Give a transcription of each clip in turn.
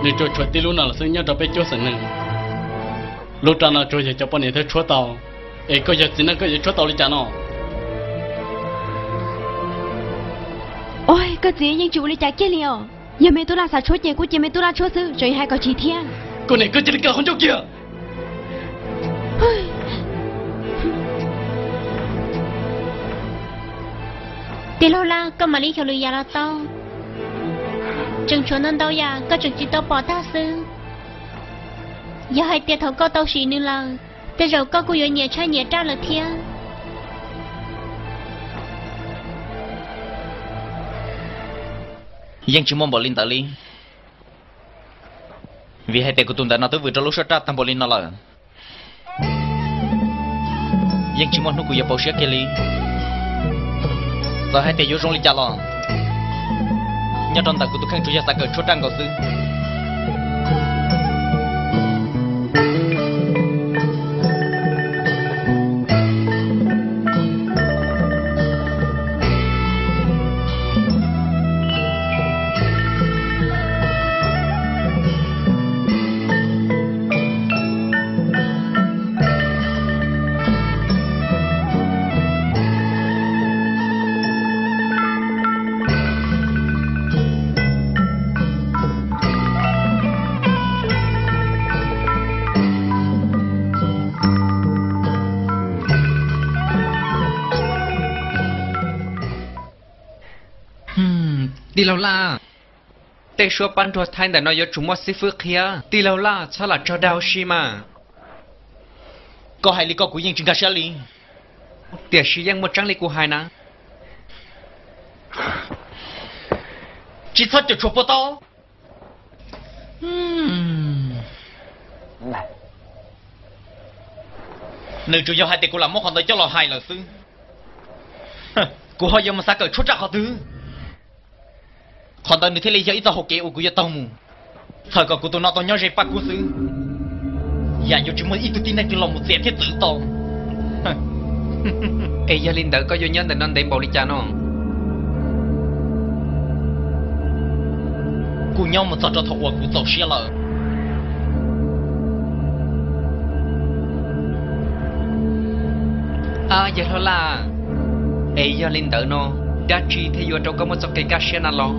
Nws tsuas tshuav tib lub no los xwb nyob rau peb cuab xeem neeg. Lub rau no tsuas yog cov poj niam thiaj tshuab tau, es koj yog txiv neej koj yuav tshuab tau li cas no? Oj, koj txiv yeej tsis ua li cas kiag li os. Yog me tub laj xav tshuab ces kuj cia me tub laj tshuab xwb, tseem hais kom chim thiab. Koj niam, koj cia li kaw qhov ncauj kiag. Tij laug Laj, koj mam li xyaum lwm yam los tau. Tseem tshuav ntau ntau yam koj tseem tsis tau pom tag xwb. Yog hais tias thaum koj tau sim nws lawm, tej zaum koj kuj yuav nyiam tshaib nyiam raj lawm thiab. Yeej tsis muaj npaum li ntawd li, vim hais tias kuv tus ntawm no twb vwm rau lub suab raj tag npaum li no lawm. Yeej tsis muaj hnub kuv yuav pauv siab kiag li. Txawm hais tias yuav zoo li cas los, nyob rau ntawm kuv tus kheej tsuas yog xav kawm tshuab raj nkaus xwb. Tij laug Laj, tej suab pab nruag thaib ntawm no yuav tsum muaj xib fwb qhia. Tij laug Laj, txhob lam tso dag ua si mas. Koj hais li ko kuv yeej tsis nkag siab li. Tiam sis yeej muaj tseeb li kuv hais na. Tsis txhob cuam tshuam puas tau. Nws tsuas yog hais tias kuv lam muab qhov ntawd coj los hais lawm xwb. Kuv ho yuav mus xav kawm tshuab raj qhov twg? Qhov ntawd nws thiaj li yog ib txoj hauv kev uas kuv yuav taug mus, txhawm kom kuv tus no tau nyob ze Paj Kub xwb. Yam yuav tsis muaj ib tug tib neeg twg los mus txiav thiab txwv tau. Es yog li ntawd koj yuav nyob ntawm no ntev npaum li cas no? Kuj nyob mus txog rau thaum uas kuv txaus siab lawm. Yawg hlob Laj, es yog li ntawd no, dab tsi thiaj yuav rau koj muaj txoj kev kaj siab na los?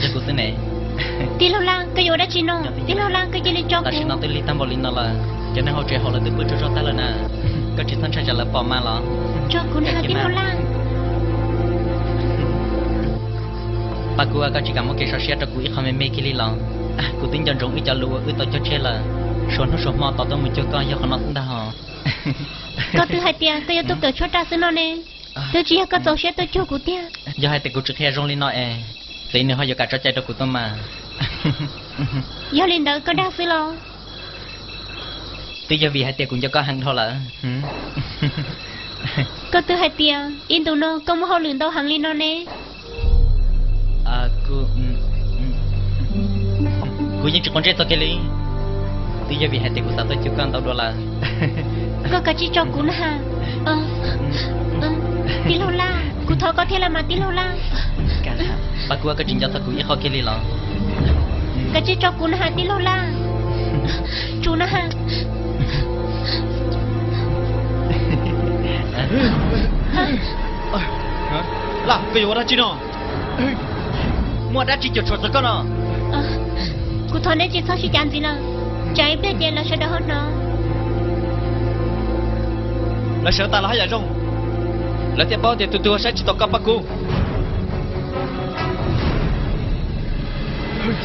Yog kuv xwb ne. Tij laug Laj, koj yuav ua dab tsi no? Tij laug Laj, koj cia li tso kuv. Tam sim no twb lig tag npaum li no lawm, cov neeg hauv tsev hauv lawv twb pw tsaug zog tag lawm na. Koj tsis txhob ntshai tsam lawv pom mas los. Tso kuv na, tij laug Laj. Paj Kub, koj tsis kam muab kev so siab rau kuv ib qho me me kiag li los? Kuv twb nco ntsoov wb cov lus uas wb tau cog tseg lawm, suav hnub suav hmo tos tuaj mus cuag koj yog qhov no xwb ntag hos. Koj twb hais tias koj yuav tuaj kawm tshuab raj xwb no ne, twb tsis yog koj txaus siab tuaj cuag kuv tiag. Yog hais tias kuv tsis qhia zoo li no es txiv nws ho yuav kam tso cai rau kuv tuaj mas. Yog li ntawd koj dag xwb los? Twb yog vim hais tias kuv nco koj heev dhau lawm. Koj twb hais tias ib ntus no koj muaj hauj lwm ntau heev li no ne. Kuv yeej tsis quav ntsej txog kiag li. Twb yog vim hais tias kuv xav tuaj cuag koj ntau dua lawm. Koj kav tsij tso kuv na has. Tij laug Laj, kuv thov koj thiab los mas tij laug Laj. Paj Kub, koj tsis nco txog kuv ib qho kiag li los? Kav tsij tso kuv na has tij laug Laj. Tsum na has. Laj, koj yuav ua dab tsi no? Muaj dab tsi cuam tshuam txog koj no? Kuv thov neb tsis txhob sib cav ntxiv lawm, tsam ib pliag ces lawv sawv daws ho hnov. Lawv sawv tas los haj yam zoo, lawv thiaj paub tias tus twg saib tsis taus koj Paj Kub.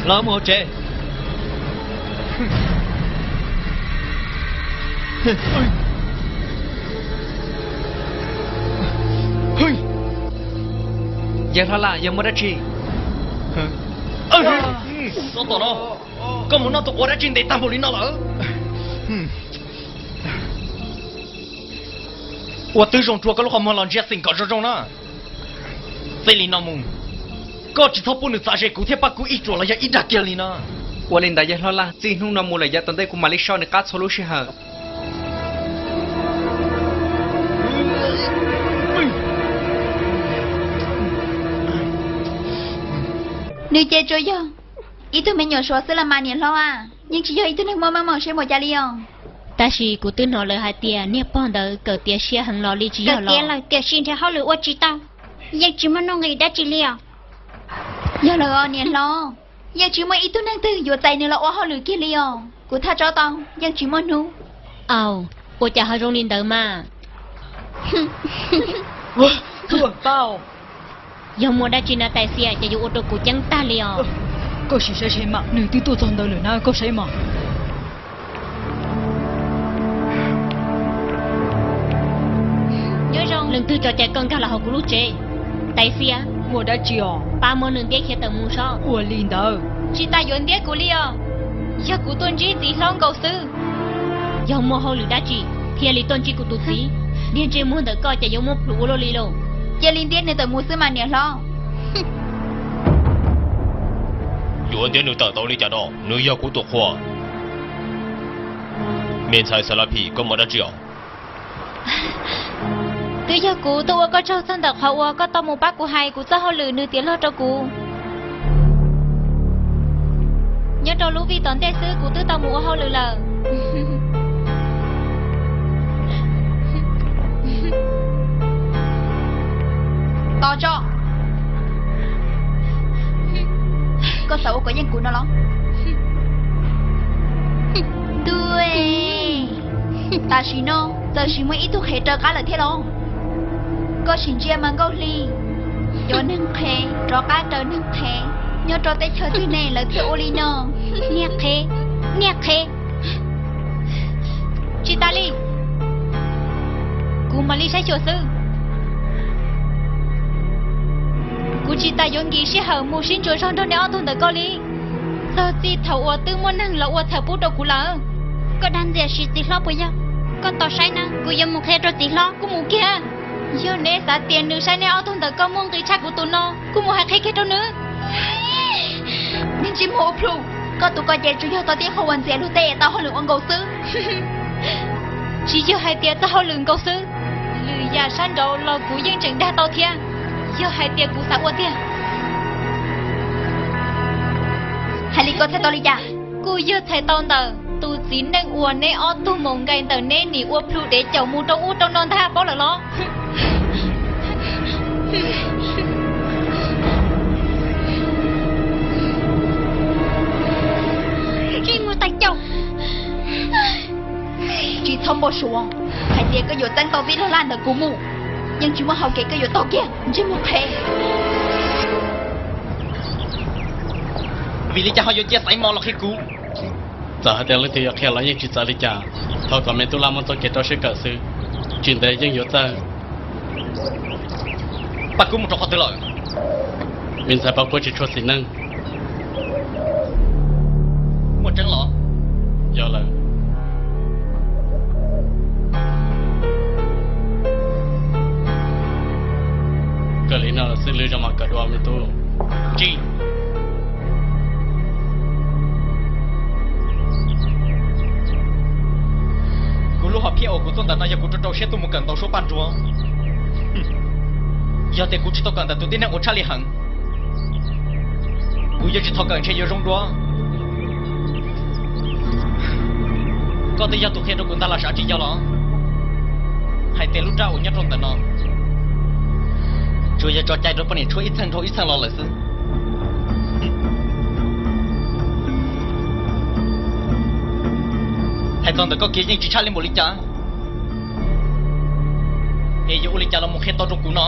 Los mus hauv tsev. Yawg hlob Laj, yog muaj dab tsi? Xov tom no, koj mus noj tus quav dab tsi ntev tag npaum li no lawm? Ua tib zoo rua koj lub qhov muag los ntsia xeem kom zoo zoo na. Txij li no mus, koj tsis txhob pub nws txav ze kuv thiab pab kuv ib ruam los yog ib dag kiag li no. Ua li ntawd yawg hlob Laj, txij hnub no mus lawm yav tom ntej kuv mam li soj nws qab txhua lub sij hawm. Nws ces tsuas yog ib tug me nyuam suav xwb los mas niam hlob a, yeej tsis yog ib tug neeg muaj meej mom siab npaum cas li os. Tab sis kuv twb hnov lawv hais tias niag pog ntawd kawm tiav siab heev los li tsis yog los. Kawm tiav lawm tiam sis nrhiav hauj lwm ua tsis tau, yeej tsis muaj nuj nqis dab tsi li os. Yog lawm os niam hlob, yeej tsis muaj ib tug neeg twg yuav txais nws los ua hauj lwm kiag li os. Kuv thaj tsam tau yeej tsis muaj hnub. Au, ua cas ho zoo li ntawd mas? Yog muaj dab tsi na Tais Xia ces yuav ua rau kuv ceeb tag li os. Koj sim saib saib mas, nws twb tuaj txog ntawd lawm na, koj saib mas. Leej twg tso cai koj nkag los hauv kuv lub tsev? Tais Xia, muaj dab tsi os? Pab muab nws ntiab khiav tawm mus sob. Ua li ntawd. Tsis tas yuav ntiab kuv li os. Yog kuv tuaj ntsib txiv hlob nkaus xwb. Yog muaj hauj lwm dab tsi thiaj li tuaj ntsib kuv tus txiv? Niag ntsej muag ntawm koj ces yuav muab plhws ua luaj li lauj. Cia li ntiab nws tawm mus xwb mas niam hlob. Yuav ntiab nws tawm tau li cas no, nws yog kuv tus qhua. Me ntxhais Xav Las Phim, koj muaj dab tsi os? Twb yog kuv tuaj ua koj tsaug txog ntawm qhov uas koj tau mus pab kuv hais kuv txoj hauj lwm nws tiav log rau kuv. Nyob rau lub vij tom ntej xwb kuv twb tau mus ua hauj lwm lawm. Tos tso. Koj xav ua kov yeej kuv no los? Tam sim no txawm sis muaj ib tug qhev raws qab lawm thiab los? Koj sim ntsia mas Nkauj Hli, cov neeg qhev rov qab raws neeg qhev nyob rau teb chaws twg ne lawv thiaj ua li no. Niag qhev, niag qhev. Tsis tas li, kuv mam li saib xyuas xwb. Kuv tsis tas yuav nkim sij hawm mus sib ntsuas zog nrog neb ob tug ntawm koj li, txog txij thaum uas twb muaj neeg los ua txhawm pub rau kuv lawm. Koj dag ntxias sis txiv hlob puas yog? Koj tos saib na, kuv yuav mus qhia rau txiv hlob. Kuj mus kiag. Yog neb xav tias nws saib neb ob tug ntawm koj muaj nqis tshaj kuv tus no, kuj mus hais qhia kiag rau nws. Niag ntsej muag ua plhu, koj tus ko ces tsuas yog tau tib qho uas ntxias luag tej tau hauj lwm ua nkaus xwb. Tsis yog hais tias tau hauj lwm nkaus xwb, lwm yam sab nraud los kuv yeej tseem dag tau thiab. Yog hais tias kuv xav ua tiag. Hais li koj txhais tau li cas? Kuj yog txhais tau ntawm tus txiv neej uas neb ob tug maum nqaim ntawm neb nim ua plhu dev caum mus rau ub rau no ntag paub lawm los? Tsis txhob npau suav hais tias koj yuav txeeb tau tib log laj ntawm kuv mus, yeej tsis muaj hau kev koj yuav tau kiag ntsej muag qhev. Vim li cas ho yuav cia Xaiv Mos los qhia kuv? Txawm hais tias leej twg yuav qhia los yeej tsis txawv li cas, thov kom me tub Laj muab txoj kev rau siab kawm xwb, tsis ntev yeej yuav txawj. Paj Kub mus rau qhov twg lawm? Me ntxhais Paj Kub tsis tshua xis neej. Muaj tseeb los? Yog lawm. Kawg li no xwb lwm zaus mam kawm dua me tub. Tsis, kuv lub hom phiaj uas kuv tuaj ntawm no yog kuv rau rau siab tuaj mus kawm ntaus suab paj nruag. Yog tias kuv tsis tau kawm ntawm tus tib neeg uas tshaj li heev, kuv yuav tsis txhob kawm ntshe yuav zoo dua. Koj twb yog tus qhia rau kuv ntag los sav tsis yog los? Hais tias lub rab uas nyob rau ntawm no tsuas yog tso cai rau poj niam tshuab ib txheej dhau ib txheej los lawm xwb. Hais txog ntawm koj kiag yeej tsis tshaj li npaum li cas, es yuav ua li cas los mus qhia tau rau kuv no?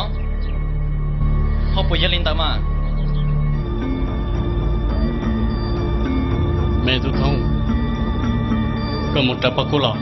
Ho puas yog li ntawd mas? Me tub Thoob, koj mus raws Paj Kub los.